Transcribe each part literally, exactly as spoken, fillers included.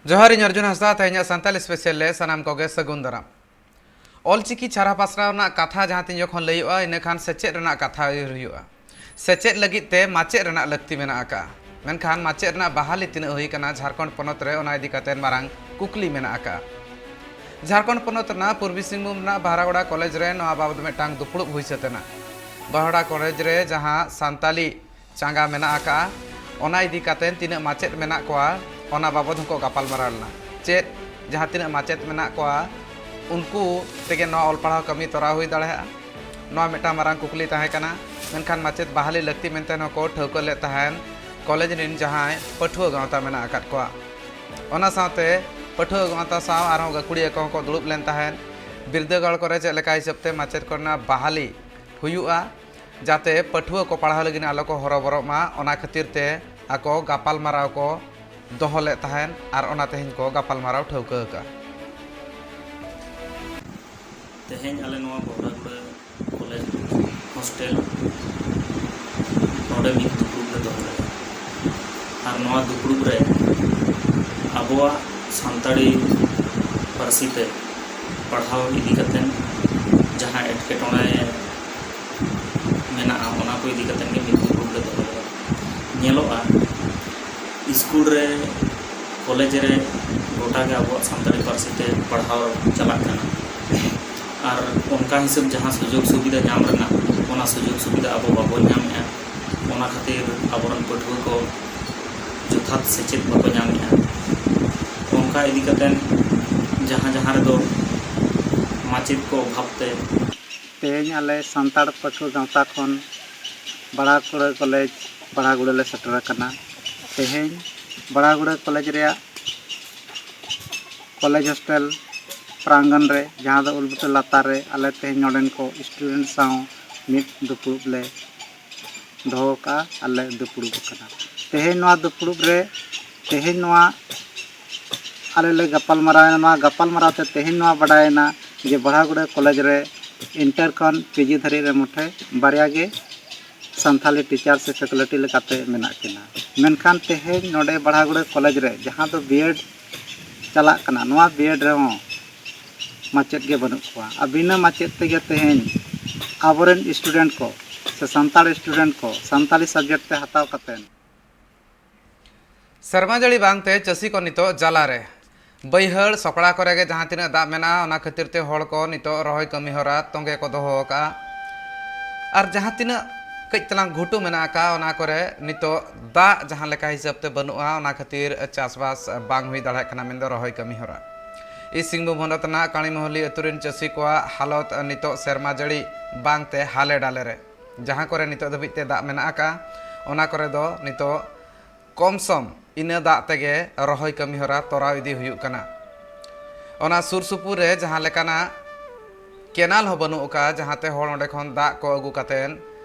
ᱡᱚᱦᱟᱨ, ᱤᱧ ᱚᱨᱡᱩᱱ ᱦᱟᱸᱥᱫᱟ᱾ ᱛᱮᱦᱮᱧᱟᱜ ᱥᱟᱱᱛᱟᱞᱤ ᱥᱯᱮᱥᱟᱞ ᱨᱮ ᱥᱟᱱᱟᱢ ᱠᱚᱜᱮ ᱥᱟᱹᱜᱩᱱ ᱫᱟᱨᱟᱢ᱾ ᱚᱞᱪᱤᱠᱤ ᱪᱷᱟᱨᱟ ᱯᱟᱥᱱᱟᱣ ᱨᱮᱱᱟᱜ ᱠᱟᱛᱷᱟ ᱡᱟᱦᱟᱸ ᱛᱤᱱ ᱡᱚᱠᱷᱚᱱ ᱞᱟᱹᱭᱚᱜᱼᱟ, ᱤᱱᱟᱹ ᱠᱷᱟᱱ ᱥᱮᱪᱮᱫ ᱨᱮᱱᱟᱜ ᱠᱟᱛᱷᱟ ᱩᱭᱦᱟᱹᱨ ᱦᱩᱭᱩᱜᱼᱟ᱾ ᱥᱮᱪᱮᱫ ᱞᱟᱹᱜᱤᱫ ᱛᱮ ᱢᱟᱪᱮᱫ ᱨᱮᱱᱟᱜ ᱞᱟᱹᱠᱛᱤ ᱢᱮᱱᱟᱜ ᱟᱠᱟᱫᱼᱟ, ᱢᱮᱱᱠᱷᱟᱱ ᱢᱟᱪᱮᱫ ᱨᱮᱱᱟᱜ ᱵᱟᱦᱟᱞᱤ ᱛᱤᱱᱟᱹᱜ ᱦᱩᱭ ᱟᱠᱟᱱᱟ ᱡᱷᱟᱲᱠᱷᱚᱸᱰ ᱯᱚᱱᱚᱛ ᱨᱮ, ᱚᱱᱟ ᱤᱫᱤ ᱠᱟᱛᱮ ᱢᱟᱨᱟᱝ ᱠᱩᱠᱞᱤ ᱢᱮᱱᱟᱜ ᱟᱠᱟᱫᱼᱟ᱾ ᱡᱷᱟᱲᱠᱷᱚᱸᱰ ᱯᱚᱱᱚᱛ ᱨᱮᱱᱟᱜ ᱯᱩᱨᱵᱤ ᱥᱤᱝᱵᱷᱩᱢ ᱨᱮᱱᱟᱜ ᱵᱟᱦᱨᱟᱜᱚᱲᱟ ᱠᱚᱞᱮᱡᱽ ᱨᱮ ᱱᱚᱣᱟ ᱵᱟᱵᱚᱫ ᱢᱤᱫᱴᱟᱝ ᱫᱩᱯᱲᱩᱵ ᱦᱩᱭ ᱥᱟᱹᱛ ᱮᱱᱟ᱾ ᱵᱟᱦᱨᱟᱜᱚᱲᱟ ᱠᱚᱞᱮᱡᱽ ᱨᱮ ᱡᱟᱦᱟᱸ ᱥᱟᱱᱛᱟᱞᱤ ᱪᱟᱸᱜᱟ ᱢᱮᱱᱟᱜ ᱟᱠᱟᱫᱼᱟ, ᱚᱱᱟ ᱤᱫᱤ ᱠᱟᱛᱮ ᱛᱤᱱᱟᱹᱜ ᱢᱟᱪᱮᱫ ᱢᱮᱱᱟᱜ ᱠᱚᱣᱟ, ᱚᱱᱟ ᱵᱟᱵᱚᱫ ᱦᱚᱸᱠᱚ ᱜᱟᱯᱟᱞᱢᱟᱨᱟᱣ ᱞᱮᱱᱟ᱾ ᱪᱮᱫ ᱡᱟᱦᱟᱸ ᱛᱤᱱᱟᱹᱜ ᱢᱟᱪᱮᱫ ᱢᱮᱱᱟᱜ ᱠᱚᱣᱟ, ᱩᱱᱠᱩ ᱛᱮᱜᱮ ᱱᱚᱣᱟ ᱚᱞ ᱯᱟᱲᱦᱟᱣ ᱠᱟᱹᱢᱤ ᱛᱚᱨᱟᱣ ᱦᱩᱭ ᱫᱟᱲᱮᱭᱟᱜᱼᱟ? ᱱᱚᱣᱟ ᱢᱤᱫᱴᱟᱝ ᱢᱟᱨᱟᱝ ᱠᱩᱠᱞᱤ ᱛᱟᱦᱮᱸ ᱠᱟᱱᱟ᱾ ᱢᱮᱱᱠᱷᱟᱱ ᱢᱟᱪᱮᱫ ᱵᱟᱦᱟᱞᱤ ᱞᱟᱹᱠᱛᱤ ᱢᱮᱱᱛᱮ ᱦᱚᱸᱠᱚ ᱴᱷᱟᱹᱣᱠᱟᱹ ᱞᱮᱫ ᱛᱟᱦᱮᱸᱱ ᱠᱚᱞᱮᱡᱽ ᱨᱮᱱ ᱡᱟᱦᱟᱸᱭ ᱯᱟᱹᱴᱷᱩᱣᱟᱹ ᱜᱟᱶᱛᱟ ᱢᱮᱱᱟᱜ ᱟᱠᱟᱫ ᱠᱚᱣᱟ᱾ ᱚᱱᱟ ᱥᱟᱶᱛᱮ ᱯᱟᱹᱴᱷᱩᱣᱟᱹ ᱜᱟᱶᱛᱟ ᱥᱟᱶ ᱟᱨᱦᱚᱸ ᱜᱟᱹᱠᱷᱩᱲᱤᱭᱟᱹ ᱠᱚᱦᱚᱸ ᱠᱚ ᱫᱩᱲᱩᱵ ᱞᱮᱱ ᱛᱟᱦᱮᱸᱫ᱾ ᱵᱤᱨᱫᱟᱹᱜᱟᱲ ᱠᱚᱨᱮ ᱪᱮᱫ ᱞᱮᱠᱟ ᱦᱤᱥᱟᱹᱵ ᱛᱮ ᱢᱟᱪᱮᱫ ᱠᱚᱨᱮᱱᱟᱜ ᱵᱟᱦᱟᱞᱤ ᱦᱩᱭᱩᱜᱼᱟ, ᱡᱟᱛᱮ ᱯᱟᱹᱴᱷᱩᱣᱟᱹ ᱠᱚ ᱯᱟᱲᱦᱟᱣ ᱞᱟᱹᱜᱤᱫ ᱟᱞᱚ ᱠᱚ ᱦᱚᱨᱚᱵᱚᱨᱚᱜ ᱢᱟ, ᱚᱱᱟ ᱠᱷᱟᱹᱛᱤᱨ ᱛᱮ ᱟᱠᱚ ᱜᱟᱯᱟᱞᱢᱟᱨᱟᱣ ᱠᱚ ᱫᱚᱦᱚ ᱞᱮᱫ ᱛᱟᱦᱮᱸᱫ ᱟᱨ ᱚᱱᱟ ᱛᱮᱦᱮᱧ ᱠᱚ ᱜᱟᱯᱟᱞᱢᱟᱨᱟᱣ ᱴᱷᱟᱹᱣᱠᱟᱹ ᱟᱠᱟᱫᱼᱟ᱾ ᱛᱮᱦᱮᱧ ᱟᱞᱮ ᱱᱚᱣᱟ ᱵᱚᱦᱨᱟᱜᱩᱲᱟᱹ ᱠᱚᱞᱮᱡᱽ ᱦᱳᱥᱴᱮᱞ ᱱᱚᱰᱮ ᱢᱤᱫ ᱫᱩᱯᱲᱩᱵ ᱞᱮ ᱫᱚᱦᱚ ᱞᱮᱫᱟ᱾ ᱟᱨ ᱱᱚᱣᱟ ᱫᱩᱯᱲᱩᱵ ᱨᱮ ᱟᱵᱚᱣᱟᱜ ᱥᱟᱱᱛᱟᱲᱤ ᱯᱟᱹᱨᱥᱤ ᱛᱮ ᱯᱟᱲᱦᱟᱣ ᱤᱫᱤ ᱠᱟᱛᱮ ᱡᱟᱦᱟᱸ ᱮᱴᱠᱮᱴᱚᱬᱮ ᱢᱮᱱᱟᱜᱼᱟ, ᱚᱱᱟ ᱠᱚ ᱤᱫᱤ ᱠᱟᱛᱮ ᱜᱮ ᱢᱤᱫ ᱫᱩᱯᱲᱩᱵ ᱞᱮ ᱫᱚᱦᱚ ᱞᱮᱫᱟ᱾ ᱧᱮᱞᱚᱜᱼᱟ, ᱥᱠᱩᱞ ᱨᱮ, ᱠᱚᱞᱮᱡᱽ ᱨᱮ ᱜᱚᱴᱟ ᱜᱮ ᱟᱵᱚᱣᱟᱜ ᱥᱟᱱᱛᱟᱲᱤ ᱯᱟᱹᱨᱥᱤ ᱛᱮ ᱯᱟᱲᱦᱟᱣ ᱪᱟᱞᱟᱜ ᱠᱟᱱᱟ᱾ ᱟᱨ ᱚᱱᱠᱟ ᱦᱤᱥᱟᱹᱵ ᱡᱟᱦᱟᱸ ᱥᱩᱡᱳᱜᱽ ᱥᱩᱵᱤᱫᱷᱟ ᱧᱟᱢ ᱨᱮᱱᱟᱜ, ᱚᱱᱟ ᱥᱩᱡᱳᱜᱽ ᱥᱩᱵᱤᱫᱷᱟ ᱟᱵᱚ ᱵᱟᱵᱚᱱ ᱧᱟᱢᱮᱫᱼᱟ᱾ ᱚᱱᱟ ᱠᱷᱟᱹᱛᱤᱨ ᱟᱵᱚᱨᱮᱱ ᱯᱟᱹᱴᱷᱩᱣᱟᱹ ᱠᱚ ᱡᱚᱛᱷᱟᱛ ᱥᱮᱪᱮᱫ ᱵᱟᱠᱚ ᱧᱟᱢᱮᱫᱼᱟ᱾ ᱚᱱᱠᱟ ᱤᱫᱤ ᱠᱟᱛᱮ ᱡᱟᱦᱟᱸ ᱡᱟᱦᱟᱸ ᱨᱮᱫᱚ ᱢᱟᱪᱮᱫ ᱠᱚ ᱚᱵᱷᱟᱵ ᱛᱮ ᱛᱮᱦᱮᱧ ᱟᱞᱮ ᱥᱟᱱᱛᱟᱲ ᱯᱟᱹᱴᱷᱩᱣᱟᱹ ᱜᱟᱶᱛᱟ ᱠᱷᱚᱱ ᱵᱟᱲᱟᱜᱩᱲᱟᱹ ᱠᱚᱞᱮᱡᱽ, ᱵᱟᱲᱟᱜᱩᱲᱟᱹ ᱞᱮ ᱥᱮᱴᱮᱨ ᱟᱠᱟᱱᱟ᱾ ᱛᱮᱦᱮᱧ ᱵᱟᱲᱟᱜᱩᱲᱟᱹ ᱠᱚᱞᱮᱡᱽ ᱨᱮᱭᱟᱜ ᱠᱚᱞᱮᱡᱽ ᱦᱳᱥᱴᱮᱞ ᱯᱨᱟᱝᱜᱚᱱ ᱨᱮ, ᱡᱟᱦᱟᱸ ᱫᱚ ᱩᱞᱵᱩᱴᱟᱹ ᱞᱟᱛᱟᱨ ᱨᱮ, ᱟᱞᱮ ᱛᱮᱦᱮᱧ ᱱᱚᱰᱮᱱ ᱠᱚ ᱥᱴᱩᱰᱮᱱᱴ ᱥᱟᱶ ᱢᱤᱫ ᱫᱩᱯᱲᱩᱵ ᱞᱮ ᱫᱚᱦᱚ ᱟᱠᱟᱫᱼᱟ ᱟᱨ ᱞᱮ ᱫᱩᱯᱲᱩᱵ ᱟᱠᱟᱱᱟ᱾ ᱛᱮᱦᱮᱧ ᱱᱚᱣᱟ ᱫᱩᱯᱲᱩᱵ ᱨᱮ, ᱛᱮᱦᱮᱧ ᱱᱚᱣᱟ ᱟᱞᱮ ᱞᱮ ᱜᱟᱯᱟᱞᱢᱟᱨᱟᱣ ᱮᱱᱟ᱾ ᱱᱚᱣᱟ ᱜᱟᱯᱟᱞᱢᱟᱨᱟᱣ ᱛᱮ ᱛᱮᱦᱮᱧ ᱱᱚᱣᱟ ᱵᱟᱰᱟᱭᱮᱱᱟ ᱡᱮ ᱵᱟᱲᱟᱜᱩᱲᱟᱹ ᱠᱚᱞᱮᱡᱽ ᱨᱮ ᱤᱱᱴᱟᱨ ᱠᱷᱚᱱ ᱯᱤᱡᱤ ᱫᱷᱟᱹᱨᱤᱡ ᱨᱮ ᱢᱚᱴᱷᱮ ᱵᱟᱨᱭᱟ ᱜᱮ ᱥᱟᱱᱛᱷᱟᱞᱤ ᱴᱤᱪᱟᱨ ᱥᱮ ᱯᱷᱮᱠᱟᱞᱴᱤ ᱞᱮᱠᱟᱛᱮ ᱢᱮᱱᱟᱜ ᱠᱤᱱᱟ᱾ ᱢᱮᱱᱠᱷᱟᱱ ᱛᱮᱦᱮᱧ ᱱᱚᱰᱮ ᱵᱟᱲᱟᱜᱩᱲᱟᱹ ᱠᱚᱞᱮᱡᱽ ᱨᱮ, ᱡᱟᱦᱟᱸ ᱫᱚ ᱵᱤᱭᱮᱰ ᱪᱟᱞᱟᱜ ᱠᱟᱱᱟ, ᱱᱚᱣᱟ ᱵᱤᱭᱮᱰ ᱨᱮᱦᱚᱸ ᱢᱟᱪᱮᱫ ᱜᱮ ᱵᱟᱹᱱᱩᱜ ᱠᱚᱣᱟ᱾ ᱟᱨ ᱵᱤᱱᱟᱹ ᱢᱟᱪᱮᱫ ᱛᱮᱜᱮ ᱛᱮᱦᱮᱧ ᱟᱵᱚᱨᱮᱱ ᱥᱴᱩᱰᱮᱱᱴ ᱠᱚ ᱥᱮ ᱥᱟᱱᱛᱟᱲ ᱥᱴᱩᱰᱮᱱᱴ ᱠᱚ ᱥᱟᱱᱛᱟᱲᱤ ᱥᱟᱵᱡᱮᱠᱴ ᱛᱮ ᱦᱟᱛᱟᱣ ᱠᱟᱛᱮ᱾ ᱥᱮᱨᱢᱟ ᱡᱟᱹᱲᱤ ᱵᱟᱝᱛᱮ ᱪᱟᱹᱥᱤ ᱠᱚ ᱱᱤᱛᱚᱜ ᱡᱟᱞᱟ ᱨᱮ᱾ ᱵᱟᱹᱭᱦᱟᱹᱲ ᱥᱚᱠᱲᱟ ᱠᱚᱨᱮ ᱜᱮ ᱡᱟᱦᱟᱸ ᱛᱤᱱᱟᱹᱜ ᱫᱟᱜ ᱢᱮᱱᱟᱜᱼᱟ, ᱚᱱᱟ ᱠᱷᱟᱹᱛᱤᱨ ᱛᱮ ᱦᱚᱲ ᱠᱚ ᱱᱤᱛᱚᱜ ᱨᱚᱦᱚᱭ ᱠᱟᱹᱢᱤ ᱦᱚᱨᱟ ᱛᱚᱸᱜᱮ ᱠᱚ ᱫᱚᱦᱚ ᱟᱠᱟᱫᱼᱟ᱾ ᱟᱨ ᱡᱟᱦᱟᱸ ᱛᱤᱱᱟᱹᱜ ᱠᱟᱹᱡ ᱛᱟᱞᱟᱝ ᱜᱷᱩᱴᱩ ᱢᱮᱱᱟᱜ ᱟᱠᱟᱫᱼᱟ, ᱚᱱᱟ ᱠᱚᱨᱮ ᱱᱤᱛᱚᱜ ᱫᱟᱜ ᱡᱟᱦᱟᱸ ᱞᱮᱠᱟ ᱦᱤᱥᱟᱹᱵ ᱛᱮ ᱵᱟᱹᱱᱩᱜᱼᱟ, ᱚᱱᱟ ᱠᱷᱟᱹᱛᱤᱨ ᱪᱟᱥᱵᱟᱥ ᱵᱟᱝ ᱦᱩᱭ ᱫᱟᱲᱮᱭᱟᱜ ᱠᱟᱱᱟ ᱢᱮᱱᱫᱚ ᱨᱚᱦᱚᱭ ᱠᱟᱹᱢᱤ ᱦᱚᱨᱟ᱾ ᱤᱥᱴ ᱥᱤᱝᱵᱷᱩᱢ ᱦᱚᱱᱚᱛ ᱨᱮᱱᱟᱜ ᱠᱟᱹᱲᱤᱢᱚᱦᱚᱞᱤ ᱟᱹᱛᱩ ᱨᱮᱱ ᱪᱟᱹᱥᱤ ᱠᱚᱣᱟᱜ ᱦᱟᱞᱚᱛ ᱱᱤᱛᱚᱜ ᱥᱮᱨᱢᱟ ᱡᱟᱹᱲᱤ ᱵᱟᱝᱛᱮ ᱦᱟᱞᱮ ᱰᱟᱞᱮ ᱨᱮ᱾ ᱡᱟᱦᱟᱸ ᱠᱚᱨᱮ ᱱᱤᱛᱚᱜ ᱫᱷᱟᱹᱵᱤᱡ ᱛᱮ ᱫᱟᱜ ᱢᱮᱱᱟᱜ ᱟᱠᱟᱫᱼᱟ, ᱚᱱᱟ ᱠᱚᱨᱮ ᱫᱚ ᱱᱤᱛᱚᱜ ᱠᱚᱢ ᱥᱚᱢ ᱤᱱᱟᱹ ᱫᱟᱜ ᱛᱮᱜᱮ ᱨᱚᱦᱚᱭ ᱠᱟᱹᱢᱤ ᱦᱚᱨᱟ ᱛᱚᱨᱟᱣ ᱤᱫᱤ ᱦᱩᱭᱩᱜ ᱠᱟᱱᱟ᱾ ᱚᱱᱟ ᱥᱩᱨ ᱥᱩᱯᱩᱨ ᱨᱮ ᱡᱟᱦᱟᱸ ᱞᱮᱠᱟᱱᱟᱜ ᱠᱮᱱᱟᱞ ᱦᱚᱸ ᱵᱟᱹᱱᱩᱜ ᱟᱠᱟᱫᱼᱟ, ᱡᱟᱦᱟᱸᱛᱮ ᱦᱚᱲ ᱚᱸᱰᱮ ᱠᱷᱚᱱ ᱫᱟᱜ ᱠᱚ ᱟᱹᱜᱩ ᱠᱟᱛᱮᱫ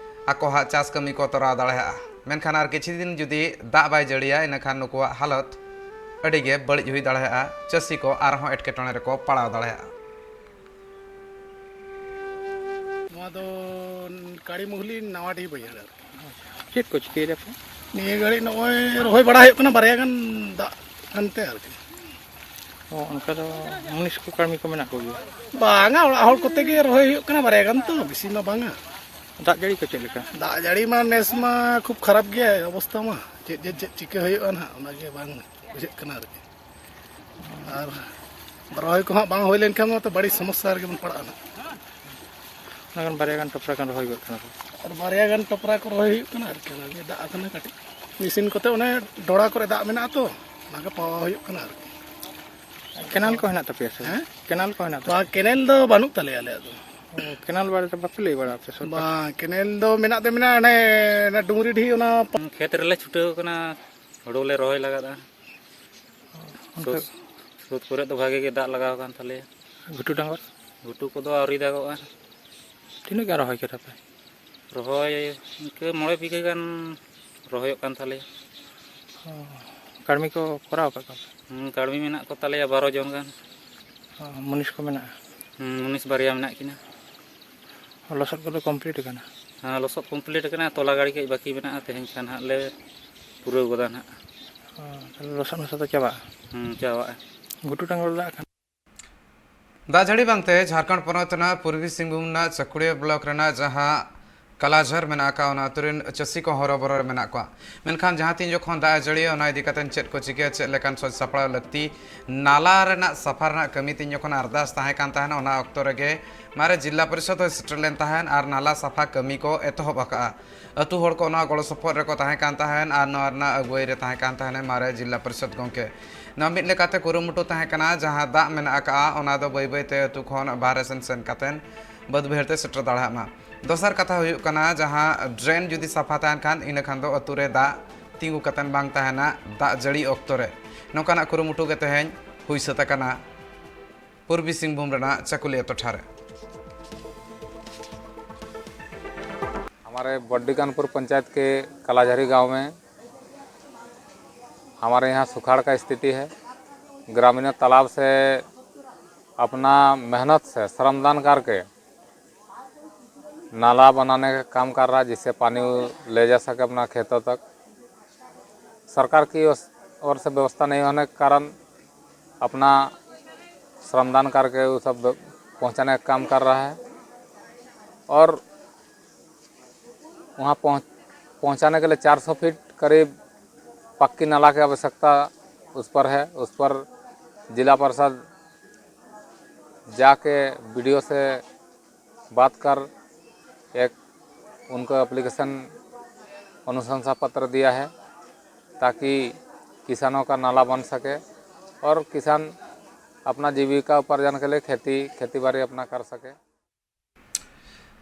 ᱟᱠᱚᱣᱟᱜ ᱪᱟᱥ ᱠᱟᱹᱢᱤ ᱠᱚ ᱛᱚᱨᱟᱣ ᱫᱟᱲᱮᱭᱟᱜᱼᱟ᱾ ᱢᱮᱱᱠᱷᱟᱱ ᱟᱨ ᱠᱤᱪᱷᱩ ᱫᱤᱱ ᱡᱩᱫᱤ ᱫᱟᱜ ᱵᱟᱭ ᱡᱟᱹᱲᱤᱭᱟ, ᱤᱱᱟᱹᱠᱷᱟᱱ ᱱᱩᱠᱩᱣᱟᱜ ᱦᱟᱞᱚᱛ ᱟᱹᱰᱤ ᱜᱮ ᱵᱟᱹᱲᱤᱡ ᱦᱩᱭ ᱫᱟᱲᱮᱭᱟᱜᱼᱟ, ᱪᱟᱹᱥᱤ ᱠᱚ ᱟᱨᱦᱚᱸ ᱮᱴᱠᱮᱴᱚᱬᱮ ᱨᱮᱠᱚ ᱯᱟᱲᱟᱣ ᱫᱟᱲᱮᱭᱟᱜᱼᱟ᱾ ᱱᱚᱣᱟ ᱫᱚ ᱠᱟᱲᱤᱢᱩᱦᱞᱤ ᱱᱟᱣᱟᱰᱤᱦᱤ ᱵᱟᱹᱭᱦᱟᱹᱲ ᱟᱨᱠᱤ᱾ ᱪᱮᱫ ᱠᱚ ᱪᱤᱠᱟᱹᱭ ᱫᱟᱯᱮ? ᱱᱤᱭᱟᱹ ᱜᱷᱟᱹᱲᱤᱡ ᱱᱚᱜᱼᱚᱭ ᱨᱚᱦᱚᱭ ᱵᱟᱲᱟ ᱦᱩᱭᱩᱜ ᱠᱟᱱᱟ, ᱵᱟᱨᱭᱟ ᱜᱟᱱ ᱫᱟᱜ ᱟᱱᱛᱮ ᱟᱨᱠᱤ᱾ ᱚ, ᱚᱱᱠᱟ ᱫᱚ ᱢᱩᱱᱤᱥ ᱠᱚ, ᱠᱟᱹᱲᱢᱤ ᱠᱚ ᱢᱮᱱᱟᱜ ᱠᱚᱜᱮᱭᱟ? ᱵᱟᱝᱟ, ᱚᱲᱟᱜ ᱦᱚᱲ ᱠᱚᱛᱮ ᱜᱮ ᱨᱚᱦᱚᱭ ᱦᱩᱭᱩᱜ ᱠᱟᱱᱟ, ᱵᱟᱨᱭᱟ ᱜᱟᱱ ᱛᱚ, ᱵᱮᱥᱤ ᱢᱟ ᱵᱟᱝᱟ᱾ ᱫᱟᱜ ᱡᱟᱹᱲᱤ ᱠᱚ ᱪᱮᱫ ᱞᱮᱠᱟ? ᱫᱟᱜ ᱡᱟᱹᱲᱤ ᱢᱟ ᱱᱮᱥ ᱢᱟ ᱠᱷᱩᱵ ᱠᱷᱟᱨᱟᱯ ᱜᱮᱭᱟ ᱚᱵᱚᱥᱛᱟ ᱢᱟ᱾ ᱪᱮᱫ ᱡᱮ ᱪᱮᱫ ᱪᱤᱠᱟᱹ ᱦᱩᱭᱩᱜᱼᱟ ᱱᱟᱦᱟᱜ, ᱚᱱᱟᱜᱮ ᱵᱟᱝ ᱵᱩᱡᱷᱟᱹᱜ ᱠᱟᱱᱟ ᱟᱨᱠᱤ᱾ ᱟᱨ ᱨᱚᱦᱚᱭ ᱠᱚ ᱦᱟᱸᱜ ᱵᱟᱝ ᱦᱩᱭ ᱞᱮᱱᱠᱷᱟᱱ ᱢᱟ ᱛᱚ ᱵᱟᱹᱲᱤᱡ ᱥᱚᱢᱚᱥᱥᱟ ᱨᱮᱜᱮ ᱵᱚᱱ ᱯᱟᱲᱟᱜᱼᱟ ᱱᱟᱦᱟᱜ᱾ ᱚᱱᱟ ᱜᱟᱱ ᱵᱟᱨᱭᱟ ᱜᱟᱱ ᱴᱚᱯᱨᱟ ᱜᱟᱱ ᱨᱚᱦᱚᱭ ᱜᱚᱫ ᱠᱟᱱᱟ ᱠᱚ᱾ ᱟᱨ ᱵᱟᱨᱭᱟ ᱜᱟᱱ ᱴᱚᱯᱨᱟ ᱠᱚ ᱨᱚᱦᱚᱭ ᱦᱩᱭᱩᱜ ᱠᱟᱱᱟ ᱟᱨᱠᱤ, ᱚᱱᱟᱜᱮ ᱫᱟᱜ ᱟᱠᱟᱱᱟ ᱠᱟᱹᱴᱤᱡ᱾ ᱢᱮᱥᱤᱱ ᱠᱚᱛᱮ ᱚᱱᱮ ᱰᱚᱲᱟ ᱠᱚᱨᱮ ᱫᱟᱜ ᱢᱮᱱᱟᱜᱼᱟ ᱛᱚ, ᱚᱱᱟᱜᱮ ᱯᱟᱣᱟ ᱦᱩᱭᱩᱜ ᱠᱟᱱᱟ ᱟᱨᱠᱤ᱾ ᱠᱮᱱᱟᱞ ᱠᱚ ᱦᱮᱱᱟᱜ ᱛᱟᱯᱮᱭᱟ ᱥᱮ? ᱦᱮᱸ? ᱠᱮᱱᱟᱞ ᱠᱚ ᱦᱮᱱᱟᱜ ᱛᱟᱯᱮᱭᱟ? ᱵᱟᱝ, ᱠᱮᱱᱮᱞ ᱫᱚ ᱵᱟᱹᱱᱩᱜ ᱛᱟᱞᱮᱭᱟ ᱟᱞᱮᱭᱟᱜ ᱫᱚ᱾ ᱚ, ᱠᱮᱱᱟᱞ ᱵᱟᱨᱮᱛᱮ ᱵᱟᱯᱮ ᱞᱟᱹᱭ ᱵᱟᱲᱟ ᱟᱯᱮ ᱥᱚᱨᱠᱟᱨ? ᱵᱟᱝ, ᱠᱮᱱᱮᱞ ᱫᱚ ᱢᱮᱱᱟᱜ ᱫᱚ ᱢᱮᱱᱟᱜᱼᱟ, ᱦᱟᱱᱮ ᱚᱱᱟ ᱰᱩᱝᱨᱤ ᱰᱤᱦᱤ ᱚᱱᱟ ᱯᱟ- ᱠᱷᱮᱛ ᱨᱮᱞᱮ ᱪᱷᱩᱴᱟᱹᱣ ᱠᱟᱱᱟ, ᱦᱩᱲᱩ ᱞᱮ ᱨᱚᱦᱚᱭ ᱞᱟᱜᱟᱫᱼᱟ᱾ ᱚᱱᱛᱮ ᱥᱩᱫ, ᱥᱩᱫ ᱠᱚᱨᱮ ᱫᱚ ᱵᱷᱟᱜᱮ ᱜᱮ ᱫᱟᱜ ᱞᱟᱜᱟᱣ ᱟᱠᱟᱱ ᱛᱟᱞᱮᱭᱟ᱾ ᱜᱷᱩᱴᱩ ᱰᱟᱸᱜᱚᱨ? ᱜᱷᱩᱴᱩ ᱠᱚᱫᱚ ᱟᱹᱣᱨᱤ ᱫᱟᱜᱚᱜᱼᱟ᱾ ᱛᱤᱱᱟᱹᱜ ᱜᱟᱱ ᱨᱚᱦᱚᱭ ᱠᱮᱫᱟ ᱯᱮ? ᱨᱚᱦᱚᱭ ᱤᱱᱠᱟᱹ ᱢᱚᱬᱮ ᱵᱤᱜᱷᱟᱹ ᱜᱟᱱ ᱨᱚᱦᱚᱭᱚᱜ ᱠᱟᱱ ᱛᱟᱞᱮᱭᱟ᱾ ᱚ, ᱠᱟᱹᱲᱢᱤ ᱠᱚ ᱠᱚᱨᱟᱣ ᱟᱠᱟᱫ ᱠᱚᱣᱟ ᱯᱮ? ᱦᱩᱸ, ᱠᱟᱹᱲᱢᱤ ᱢᱮᱱᱟᱜ ᱠᱚ ᱛᱟᱞᱮᱭᱟ ᱵᱟᱨᱚ ᱡᱚᱱ ᱜᱟᱱ᱾ ᱚ, ᱢᱩᱱᱤᱥ ᱠᱚ ᱢᱮᱱᱟᱜᱼᱟ? ᱦᱩᱸ, ᱢᱩᱱᱤᱥ ᱵᱟᱨᱭᱟ ᱢᱮᱱᱟᱜ ᱠᱤᱱᱟ᱾ ᱚ, ᱞᱚᱥᱚᱫ ᱠᱚᱫᱚ complete ᱟᱠᱟᱱᱟ? ᱦᱮᱸ, ᱞᱚᱥᱚᱫ complete ᱟᱠᱟᱱᱟ, ᱛᱚᱞᱟ ᱜᱟᱹᱲᱤ ᱠᱟᱹᱡ ᱵᱟᱹᱠᱤ ᱢᱮᱱᱟᱜᱼᱟ, ᱛᱮᱦᱮᱧ ᱠᱷᱟᱱ ᱦᱟᱸᱜ ᱞᱮ ᱯᱩᱨᱟᱹᱣ ᱜᱚᱫᱟ ᱱᱟᱦᱟᱜ᱾ ᱚ, ᱛᱟᱦᱞᱮ ᱞᱚᱥᱚᱫ ᱢᱚᱥᱚᱫ ᱫᱚ ᱪᱟᱵᱟᱜᱼᱟ? ᱦᱩᱸ, ᱪᱟᱵᱟᱜᱼᱟ᱾ ᱜᱷᱩᱴᱩ ᱴᱟᱸᱜᱚᱲ ᱫᱟᱜ ᱠᱷᱟᱱ᱾ ᱫᱟᱜ ᱡᱟᱹᱲᱤ ᱵᱟᱝᱛᱮ ᱡᱷᱟᱲᱠᱷᱚᱸᱰ ᱯᱚᱱᱚᱛ ᱨᱮᱱᱟᱜ ᱯᱩᱨᱵᱤ ᱥᱤᱝᱵᱷᱩᱢ ᱨᱮᱱᱟᱜ ᱪᱟᱹᱠᱩᱲᱤᱭᱟᱹ ᱵᱞᱚᱠ ᱨᱮᱱᱟᱜ ᱡᱟᱦᱟᱸ ᱠᱟᱞᱟᱡᱷᱟᱨ ᱢᱮᱱᱟᱜ ᱟᱠᱟᱫ, ᱚᱱᱟ ᱟᱹᱛᱩ ᱨᱮᱱ ᱪᱟᱹᱥᱤ ᱠᱚ ᱦᱚᱨᱚᱵᱚᱨᱚ ᱨᱮ ᱢᱮᱱᱟᱜ ᱠᱚᱣᱟ᱾ ᱢᱮᱱᱠᱷᱟᱱ ᱡᱟᱦᱟᱸ ᱛᱤᱱ ᱡᱚᱠᱷᱚᱱ ᱫᱟᱜ ᱮ ᱡᱟᱹᱲᱤᱭᱟ, ᱚᱱᱟ ᱤᱫᱤ ᱠᱟᱛᱮ ᱪᱮᱫ ᱠᱚ ᱪᱤᱠᱟᱹᱭᱟ, ᱪᱮᱫ ᱞᱮᱠᱟᱱ ᱥᱟᱡᱽ ᱥᱟᱯᱲᱟᱣ ᱞᱟᱹᱠᱛᱤ, ᱱᱟᱞᱟ ᱨᱮᱱᱟᱜ ᱥᱟᱯᱷᱟ ᱨᱮᱱᱟᱜ ᱠᱟᱹᱢᱤ ᱛᱤᱱ ᱡᱚᱠᱷᱚᱱ ᱟᱨᱫᱟᱥ ᱛᱟᱦᱮᱸ ᱠᱟᱱ ᱛᱟᱦᱮᱱᱟ, ᱚᱱᱟ ᱚᱠᱛᱚ ᱨᱮᱜᱮ ᱢᱟᱨᱮ ᱡᱤᱞᱟ ᱯᱚᱨᱤᱥᱚᱫᱽ ᱦᱚᱸᱭ ᱥᱮᱴᱮᱨ ᱞᱮᱱ ᱛᱟᱦᱮᱸᱫ ᱟᱨ ᱱᱟᱞᱟ ᱥᱟᱯᱷᱟ ᱠᱟᱹᱢᱤ ᱠᱚ ᱮᱛᱚᱦᱚᱵ ᱟᱠᱟᱫᱼᱟ᱾ ᱟᱹᱛᱩ ᱦᱚᱲ ᱠᱚ ᱱᱚᱣᱟ ᱜᱚᱲᱚ ᱥᱚᱯᱚᱦᱚᱫ ᱨᱮᱠᱚ ᱛᱟᱦᱮᱸ ᱠᱟᱱ ᱛᱟᱦᱮᱸᱫ ᱟᱨ ᱱᱚᱣᱟ ᱨᱮᱱᱟᱜ ᱟᱹᱜᱩᱣᱟᱹᱭ ᱨᱮ ᱛᱟᱦᱮᱸ ᱠᱟᱱ ᱛᱟᱦᱮᱸᱫ ᱢᱟᱨᱮ ᱡᱤᱞᱟ ᱯᱚᱨᱤᱥᱚᱫᱽ ᱜᱚᱢᱠᱮ᱾ ᱱᱚᱣᱟ ᱢᱤᱫ ᱞᱮᱠᱟᱛᱮ ᱠᱩᱨᱩᱢᱩᱴᱩ ᱛᱟᱦᱮᱸ ᱠᱟᱱᱟ, ᱡᱟᱦᱟᱸ ᱫᱟᱜ ᱢᱮᱱᱟᱜ ᱟᱠᱟᱫᱼᱟ, ᱚᱱᱟ ᱫᱚ ᱵᱟᱹᱭ ᱵᱟᱹᱭ ᱛᱮ ᱟᱹᱛᱩ ᱠᱷᱚᱱ ᱵᱟᱦᱨᱮ ᱥᱮᱱ ᱥᱮᱱ ᱠᱟᱛᱮᱫ ᱵᱟᱹᱫᱽ ᱵᱟᱹᱭᱦᱟᱹᱲ ᱛᱮ ᱥᱮᱴᱮᱨ ᱫᱟᱲᱮᱭᱟᱜ ᱢᱟ᱾ ᱫᱚᱥᱟᱨ ᱠᱟᱛᱷᱟ ᱦᱩᱭᱩᱜ ᱠᱟᱱᱟ, ᱡᱟᱦᱟᱸ ᱰᱨᱮᱱ ᱡᱩᱫᱤ ᱥᱟᱯᱷᱟ ᱛᱟᱦᱮᱱ ᱠᱷᱟᱱ, ᱤᱱᱟᱹ ᱠᱷᱟᱱ ᱫᱚ ᱟᱹᱛᱩ ᱨᱮ ᱫᱟᱜ ᱛᱤᱸᱜᱩ ᱠᱟᱛᱮᱫ ᱵᱟᱝ ᱛᱟᱦᱮᱱᱟ ᱫᱟᱜ ᱡᱟᱹᱲᱤ ᱚᱠᱛᱚ ᱨᱮ᱾ ᱱᱚᱝᱠᱟᱱᱟᱜ ᱠᱩᱨᱩᱢᱩᱴᱩ ᱜᱮ ᱛᱮᱦᱮᱧ ᱦᱩᱭ ᱥᱟᱹᱛ ᱟᱠᱟᱱᱟ ᱯᱩᱨᱵᱤ ᱥᱤᱝᱵᱷᱩᱢ ᱨᱮᱱᱟᱜ ᱪᱟᱹᱠᱩᱞᱤᱭᱟᱹ ᱴᱚᱴᱷᱟ ᱨᱮ᱾ हमारे बड्डी कानपुर पंचायत के कलाझारी गांव में हमारे यहाँ सुखाड़ का स्थिति है। ग्रामीणों तालाब से अपना मेहनत से श्रमदान करके नाला बनाने का काम कर रहा है, जिससे पानी ले जा सके अपना खेतों तक। सरकार की ओस- ओर से व्यवस्था नहीं होने के कारण अपना श्रमदान करके वो सब पहुँचाने का काम कर रहा है और वहाँ पहुँच पहुँचाने के लिए चार सौ फीट करीब पक्की नाला की आवश्यकता उस पर है। उस पर जिला परिषद जाके बीडीओ से बात कर एक उनको एप्लीकेशन अनुशंसा पत्र दिया है, ताकि किसानों का नाला बन सके और किसान अपना जीविका उपार्जन के लिए खेती खेती बाड़ी अपना कर सके।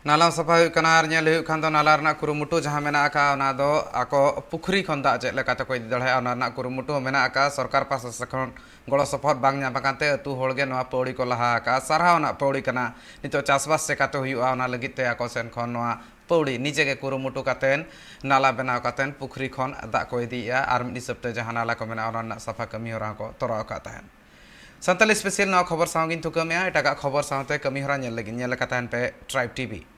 ᱱᱟᱞᱟ ᱥᱟᱯᱷᱟ ᱦᱩᱭᱩᱜ ᱠᱟᱱᱟ ᱟᱨ ᱧᱮᱞ ᱦᱩᱭᱩᱜ ᱠᱷᱟᱱ ᱫᱚ ᱱᱟᱞᱟ ᱨᱮᱱᱟᱜ ᱠᱩᱨᱩᱢᱩᱴᱩ ᱡᱟᱦᱟᱸ ᱢᱮᱱᱟᱜ ᱟᱠᱟᱫᱼᱟ, ᱚᱱᱟ ᱫᱚ ᱟᱠᱚ ᱯᱩᱠᱷᱨᱤ ᱠᱷᱚᱱ ᱫᱟᱜ ᱪᱮᱫ ᱞᱮᱠᱟ ᱛᱮᱠᱚ ᱤᱫᱤ ᱫᱟᱲᱮᱭᱟᱜᱼᱟ, ᱚᱱᱟ ᱨᱮᱱᱟᱜ ᱠᱩᱨᱩᱢᱩᱴᱩ ᱦᱚᱸ ᱢᱮᱱᱟᱜ ᱟᱠᱟᱫᱼᱟ᱾ ᱥᱚᱨᱠᱟᱨ ᱯᱟᱦᱴᱟ ᱥᱮᱫ ᱠᱷᱚᱱ ᱜᱚᱲᱚ ᱥᱚᱯᱚᱦᱚᱫ ᱵᱟᱝ ᱧᱟᱢ ᱟᱠᱟᱱ ᱛᱮ ᱟᱹᱛᱩ ᱦᱚᱲ ᱜᱮ ᱱᱚᱣᱟ ᱯᱟᱹᱣᱲᱤ ᱠᱚ ᱞᱟᱦᱟ ᱟᱠᱟᱫᱼᱟ᱾ ᱥᱟᱨᱦᱟᱣ ᱨᱮᱱᱟᱜ ᱯᱟᱹᱣᱲᱤ ᱠᱟᱱᱟ᱾ ᱱᱤᱛᱚᱜ ᱪᱟᱥᱵᱟᱥ ᱪᱮᱠᱟᱛᱮ ᱦᱩᱭᱩᱜᱼᱟ, ᱚᱱᱟ ᱞᱟᱹᱜᱤᱫ ᱛᱮ ᱟᱠᱚ ᱥᱮᱱ ᱠᱷᱚᱱ ᱱᱚᱣᱟ ᱯᱟᱹᱣᱲᱤ ᱱᱤᱡᱮ ᱜᱮ ᱠᱩᱨᱩᱢᱩᱴᱩ ᱠᱟᱛᱮᱱ, ᱱᱟᱞᱟ ᱵᱮᱱᱟᱣ ᱠᱟᱛᱮᱱ ᱯᱩᱠᱷᱨᱤ ᱠᱷᱚᱱ ᱫᱟᱜ ᱠᱚ ᱤᱫᱤᱭᱮᱫᱼᱟ ᱟᱨ ᱢᱤᱫ ᱦᱤᱥᱟᱹᱵ ᱛᱮ ᱡᱟᱦᱟᱸ ᱱᱟᱞᱟ ᱠᱚ ᱢᱮᱱᱟᱜᱼᱟ, ᱚᱱᱟ ᱨᱮᱱᱟᱜ ᱥᱟᱯᱷᱟ ᱠᱟᱹᱢᱤ ᱦᱚᱨᱟ ᱦᱚᱸᱠᱚ ᱛᱚᱨᱟᱣ ᱟᱠᱟᱫ ᱛᱟᱦᱮᱸᱫ᱾ ᱥᱟᱱᱛᱟᱞᱤ ᱥᱯᱮᱥᱟᱞ ᱱᱚᱣᱟ ᱠᱷᱚᱵᱚᱨ ᱥᱟᱶ ᱜᱤᱧ ᱛᱷᱩᱠᱟᱹᱢᱮᱜᱼᱟ᱾ ᱮᱴᱟᱜᱟᱜ ᱠᱷᱚᱵᱚᱨ ᱥᱟᱶᱛᱮ ᱠᱟᱹᱢᱤ ᱦᱚᱨᱟ ᱧᱮᱞ ᱞᱟᱹᱜᱤᱫ ᱧᱮᱞ ᱟᱠᱟᱫ ᱛᱟᱦᱮᱱ ᱯᱮ ᱴᱨᱟᱭᱤᱵᱽ ᱴᱤᱵᱷᱤ᱾